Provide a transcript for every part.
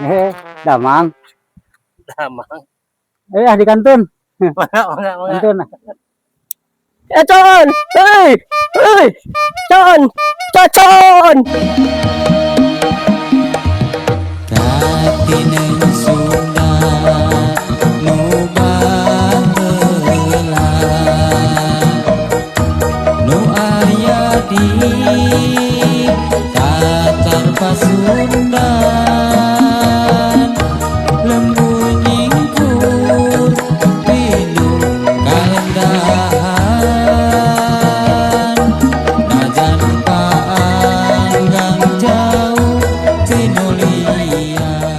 Eh, damang. Damang. Eh, ah, di kantun. Mangga, mangga, mangga. Kantun. Eh, Con! Hei! Hei! Con! Cocon! Katinen Sunda nu baheula nu aya di Tatar Pasundan lembur nyingkur pinuh kaendahan najan paanggang jauh ti nu lian.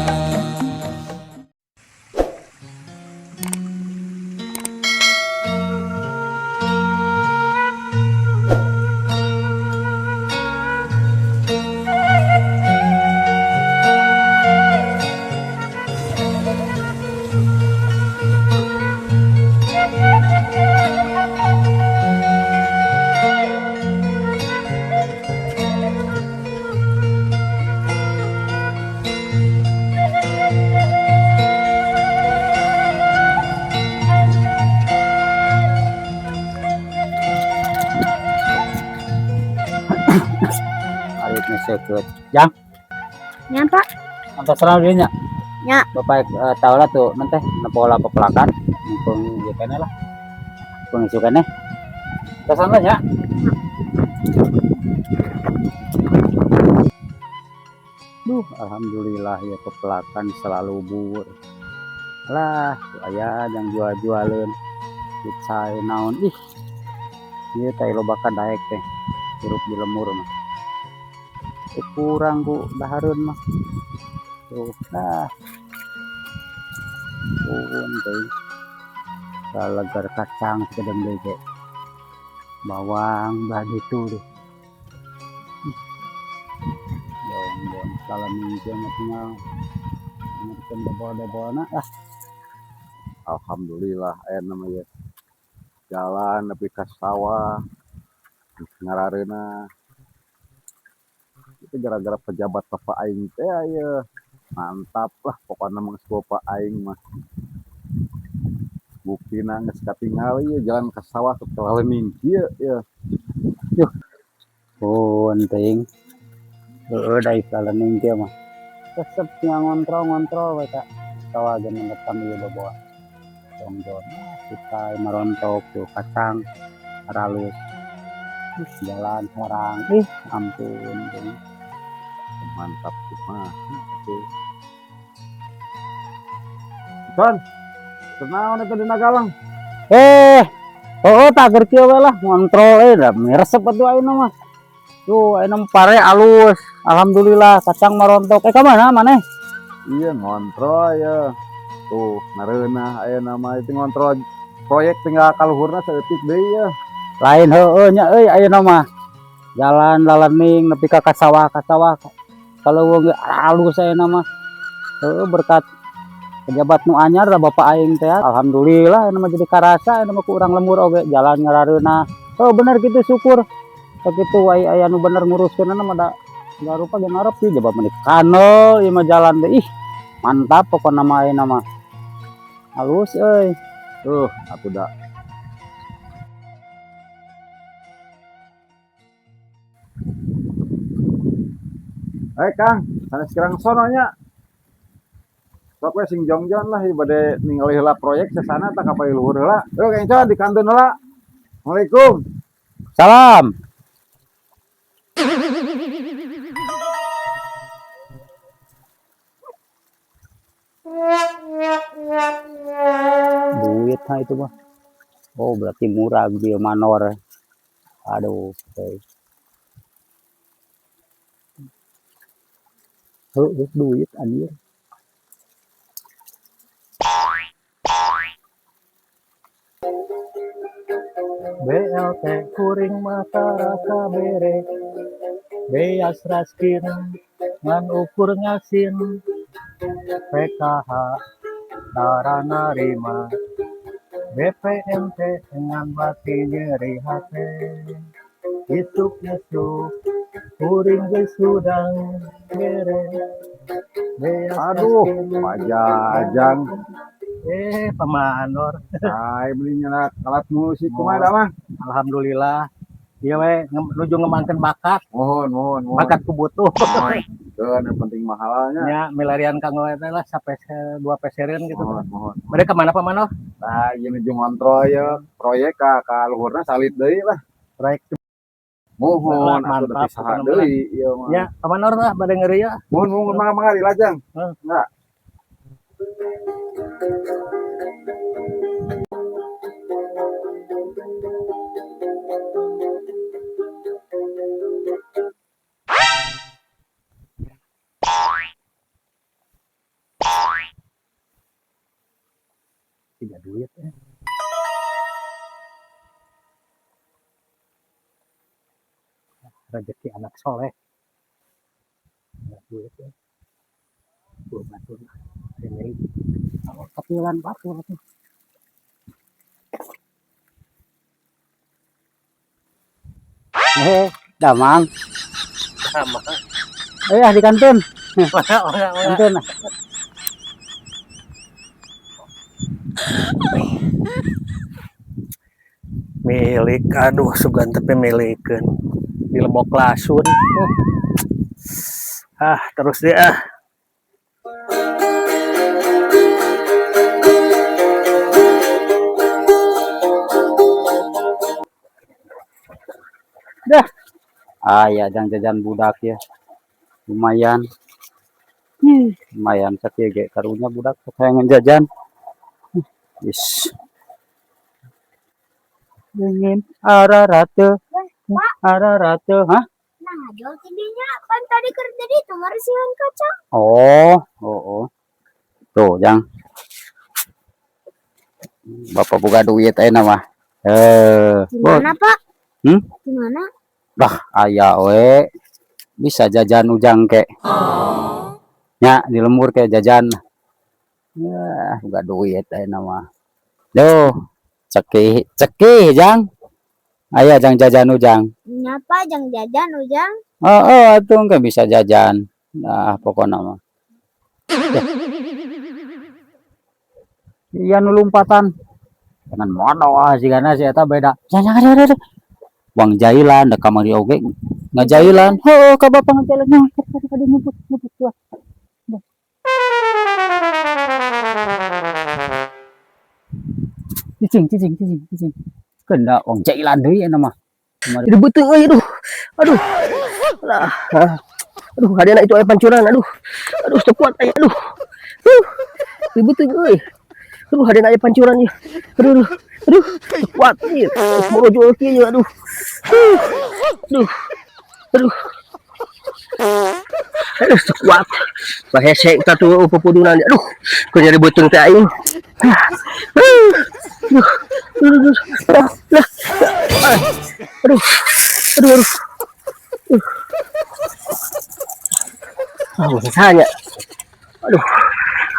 Arit nu seukeut. Jang, Nya, Pak. Antos serang dieu nya. Nya. Bapak tahu lah tuh, nanti pola pepelakan, mumpung ieu keneh lah. Mumpung isu keneh. Tosan lah nya. Duh, alhamdulillah ya pepelakan selalu bur. Lah, tuh aya yang jual-jualeun. Cai naon ih. Ieu teh loba daek teh. Hirup di lembur mah. Teu kurang ku dahareun mah. Tuh, nah. Pun teh. Lalegar kacang sedang deui ge. Bawang belah ditu deh. Dong, salam minggu mah tinggal ngerkeun dobol-dobolna lah. Alhamdulillah aya nama ya. Jalan nepi ka sawah ngarareunah. Itu gara-gara pejabat bapak aing teh aya. Mantap lah pokoknya mah geus bapak aing mah. Buktina geus katingali ieu jalan ka sawah teu lalening kieu ya. Pun teuing. Heueuh da lalening kieu mah. Resep nya ngontrol-ngontrol we ka sawah ge mendetam ieu babawa. Jongjon kita marontok tuh kacang aralus. Ih, jalan herang. Ih, ampun teuing. Mantap tuh mah. Oke. Con, kunaon eta dina galang? Eh, oh, tak keur kieu we lah ngontrol eh da resep atuh ayeuna mah. Tuh, ayeuna mah pare alus. Alhamdulillah kacang marontok. Eh, ka mana maneh? Iya ngontrol ya. Tuh, nareunah ayeuna mah itu ngontrol proyek tinggal kaluhurna saeutik deui ya. Lain heueuh nya euy ayeuna mah. Jalan lalening nepi ka sawah ka sawah. Kalau ge alus ayeuna mah. Heueuh berkat pejabat nu anyar da bapak aing teh. Alhamdulillah ayeuna mah jadi karasa ayeuna mah ku urang lembur oge jalan ngarareunah. Oh bener gitu syukur. Sakitu wae aya nu bener nguruskeunna mah da rupa ge ngarep sih jabab meni kanal ieu mah jalan teh. Ih, mantap pokona mah ayeuna mah. Halus euy. Tuh, atuh da. Eh Kang, sanes kirang sono nya. Sok we sing jongjon lah ieu bade ningali heula proyek sesana tah ka luhur heula. Yeuh Kang Con dikantun heula. Assalamualaikum. Salam. Duit ha itu mah. Oh, berarti murah dia manor. Aduh, oke. Heuh, duit anjir. BLT kuring mah tara kabere beas raskin ngan ukur ngasin PKH tara narima BPNT ngan bati nyeri hate isuk isuk kuring geus hudang bere. Beas Aduh, raskin. Pak Jajang. Eh, Pak Manor. Ay, belinya nak alat musik kumaha da mah? Alhamdulillah. Ieu we nuju ngembangkeun bakat. Mohon, mohon, mohon. Bakat ku butuh. Keun, yang penting mahalanya. Nya milarian kanggo eta lah sapeser dua pesereun gitu. Mohon, mohon. Mereka kemana, Pak Manor? Nah, ieu nuju ngontrol ya proyek ka luhurna salit deui lah. Proyek. Mohon, Mantap, atuh tapi saha pokokna mah. deui ieu mah. Ya, Pak Manor lah bade ngeri ya. Mohon, mohon, mangga mangga dilajeng. Hah. Enggak. Tidak duit ya. Rezeki anak soleh. Tidak duit ya. Gua batur lah. Ini Kapilan batur tuh. Eh, damang. Sama. Eh, ah, di kantun. Mana, mana, mana. Kantun. Milik, aduh, sugan tapi milikeun di Lebok Lasun. Oh. Ah, terus dia ah. Dah. Ah ya, jang jajan budak ya. Lumayan. Lumayan sakieu ge karunya budak hayang jajan. Is. Ingin ararate. Ararate, hah? Nah, jauh tidinya kan tadi kerja di itu meresihan kaca. Oh, oh, oh. Tuh, jang. Bapak boga duit ayeuna mah. Eh, Gimana, Pak? Hmm? Gimana? Dah, aya we. Bisa jajan ujang ke. Nya, di lembur ke jajan. Ya, boga duit ayeuna mah. Duh, cekih, cekih, jang. Aya jang jajan ujang. Nyapa jang jajan ujang? Oh, atuh engke bisa jajan. Nah, pokokna mah. Iya nu lompatan. Jangan modal ah sigana si eta beda. Jangan jangan jangan. Wang jailan da kamari oge ngajailan. Heuh ka bapak ngajailan. Nah, kade nyebut nyebut tuh. Cicing cicing cicing cicing. Kena wang jailan deui eta mah. Aduh beuteung euy, aduh. Aduh. Lah. Ah. Aduh, hadena itu aya pancuran, aduh. Aduh, teu kuat aya, aduh. Huh. Ieu beuteung euy. Aduh, hadena aya pancuran ieu. Aduh, aduh. Aduh, teu kuat ieu. Morojol kieu ieu, aduh. Huh. Aduh. Aduh. Aduh, teu kuat. Bahese eta tuh pupudunan. Aduh, keur nyeri beuteung teh aing. Aduh. Aduh. Aduh, aduh. Lah, lah. Aduh. Aduh, aduh. Ah, susahnya. Aduh.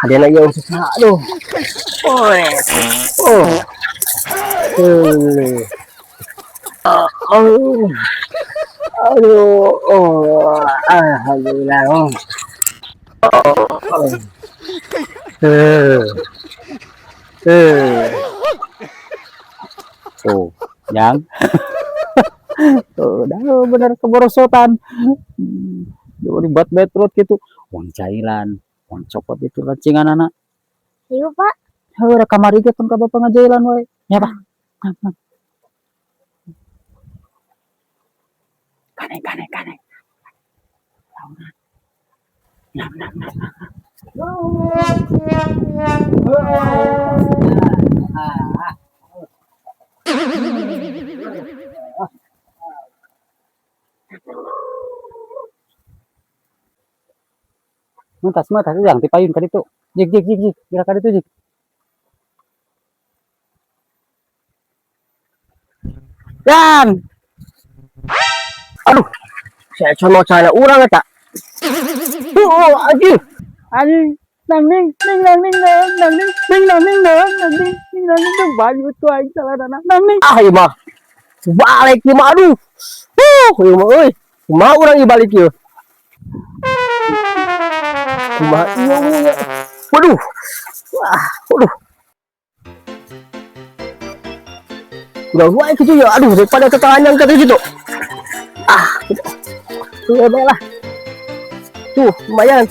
Ada lagi yang susah. Aduh. Oh. Oh. Oh. Aduh. Oh. Alhamdulillah. Oh. Oh. Eh. Eh. Tuh, yang. Tuh, dah bener keborosotan. Jadi buat betrot gitu. Wang jailan, wang copot itu lancingan anak. Ayo, Pak. Heuh, rek kamari ge tong ka bapak ngajailan wae. Nya, Pak. Nah, nah. Kane kane kane. Nah, nah, nah, nah. Mentas mentas jang ti payun ka ditu. Jig jig jig jig, geura ka ditu jig. Jang. Aduh. Saya mau cana urang eta. Oh, anjing. Anjing, nang ning ning nang ning nang nang ning ning nang ning nang nang ning ning nang ning nang baju tuh aing salah nang ning. Ah, ieu mah. Balik ieu mah aduh. Huh, ieu mah euy. Kumaha urang ieu balik ieu? Kumaha ieu nya? Waduh. Wah, waduh. Udah wae kitu ya. Aduh, daripada tetangan ka kitu. Ah, gitu. Tuh, bae lah. Tuh, lumayan.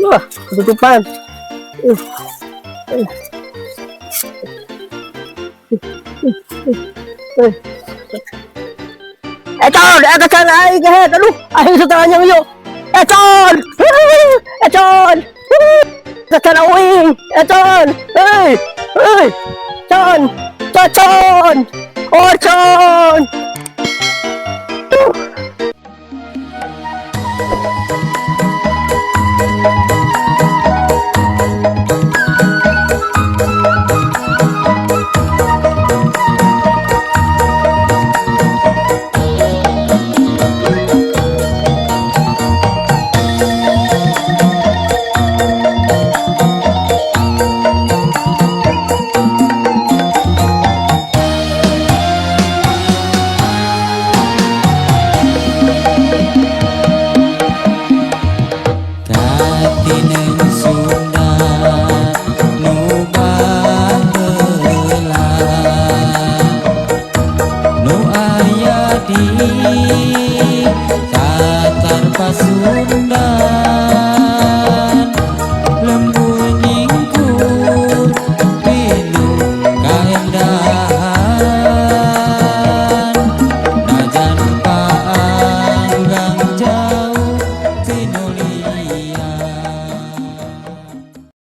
Wah, ketutupan. Uh. Econ, eh kacang aing kehed. Aduh, aing tetangan yuk. Econ. Econ. Kacang aing. Econ. Hei. Hei. Con. Cocon. Ocon. Katineng Sunda nu baheula nu aya di